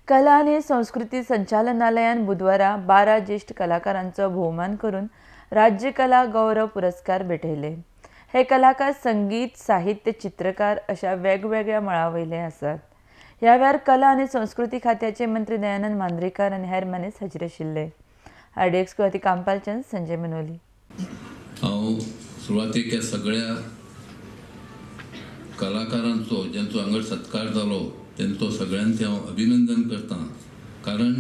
कला आनी संस्कृती संचालनालयान बुधवारा 12 ज्येष्ठ कलाकारांचो भोवमान करून राज्य कला गौरव पुरस्कार भेटयले. हे कलाकार संगीत, साहित्य, चित्रकार अशा वेगवेगळ्या मळा वयले आसात. ह्या वेळार कला आनी संस्कृती खात्याचे मंत्री दयानंद मांद्रेकार आनी हेर मानेस्त हाजीर आशिल्ले. आरडीएक्स खातीर कामपालच्यान संजय मनोली. हांव सुरवातेक ह्या सगळ्या कलाकारांचो ज्यांचो हांगा सत्कार जालो तेंचो सगळ्यांचें हांव अभिनंदन करता, कारण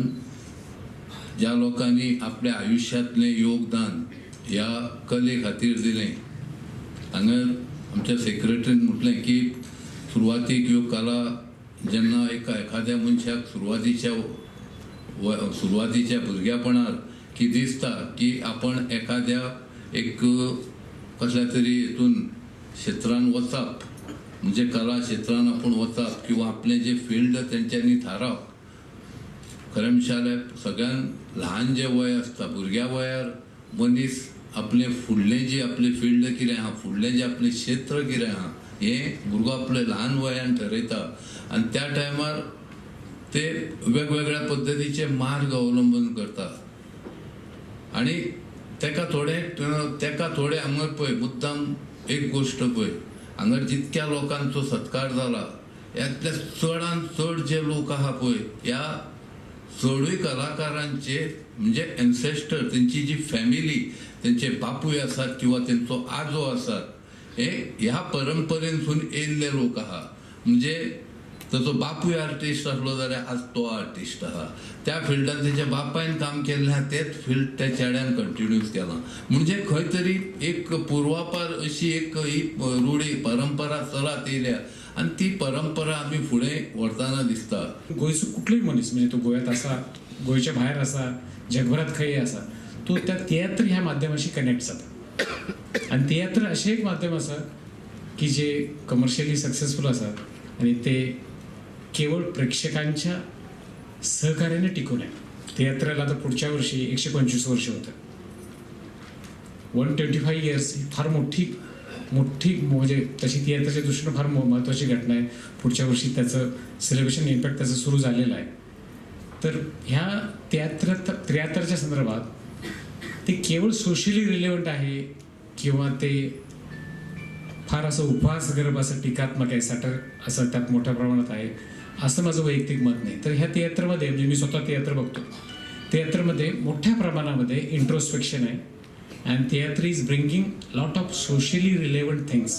ज्या लोकांनी आपल्या आयुश्यांतलें योगदान ह्या कले खातीर दिलें. हांगा आमच्या सेक्रेटरीन म्हटलें की सुरवातीक ह्यो कला जेन्ना एका एखाद्या मनशाक सुरवातीच्या भुरग्यापणार की दिसता की आपण एखाद्या एक कसल्या तरी हितून क्षेत्रान वचप, म्हणजे कला क्षेत्रान आपूण वचप किंवा आपलें जें फिल्ड तेंच्यांनी थारावप. खरें म्हणशाल्यार सगळ्यान ल्हान जें वय आसता भुरग्या वयार मनीस आपलें फुडलें जें आपलें फिल्ड कितें आहा, फुडलें जें आपलें क्षेत्र कितें आहा हें भुरगो आपलें ल्हान वयान ठरयता आनी त्या टायमार ते वेगवेगळ्या पद्दतीचे मार्ग अवलंबन करता. आनी तेका थोडे हांगा पळय मुद्दाम एक गोश्ट पळय, हांगा जितक्या लोकांचो सत्कार जाला ह्यातल्या चडान चड जे लोक आहा पळय ह्या चडूय कलाकारांचे म्हणजे एन्सेस्टर, तेंची जी फॅमिली, तेंचे बापूय आसात किंवा तेंचो आजो आसात हे ह्या परंपरेनसून येयल्ले लोक आहा. म्हणजे ताचो बापूय आर्टिस्ट आसलो जाल्यार आज तो आर्टिस्ट आहा, त्या फिल्डान तेच्या बापायन काम केल्लें आहा तेच फिल्ड त्या चेड्यान कंटिन्यूस केलां. म्हणजे खंय तरी एक पुर्वापार अशी एक ही रूढी परंपरा चलत येयल्या आनी ती परंपरा आमी फुडें व्हरतना दिसता. गोंयचो कुठलोय मनीस म्हणजे तो गोव्यात आसा, गोंयच्या भायर आसा, जगभरात खंय आसा, तो त्या तियात्र ह्या माध्यमाशी कनेक्ट जाता. आनी तियात्र अशें एक माध्यम आसा की जे कमर्शियली सक्सेसफूल आसा आनी ते केवळ प्रेक्षकांच्या सहकार्याने टिकून आहे. तियात्राला आता पुढच्या वर्षी 125 वर्ष होतं. 125 इयर्स ही फार मोठी मोठी म्हणजे तशी तियात्राच्या दृष्टीनं फार महत्त्वाची घटना आहे. पुढच्या वर्षी त्याचं सेलिब्रेशन इम्पॅक्ट त्याचं सुरू झालेलं आहे. तर ह्या तियात्राच्या संदर्भात ते केवळ सोशली रिलेव्हंट आहे किंवा ते फार असं उपहासगर्भ असं टीकात्मक आहे, सॅटर असं त्यात मोठ्या प्रमाणात आहे असं माझं वैयक्तिक मत नाही. तर ह्या तियात्रमध्ये म्हणजे मी स्वतः तियात्र बघतो, तियात्रमध्ये मोठ्या प्रमाणामध्ये इंट्रोस्पेक्शन आहे and theatre is bringing lot of socially relevant things.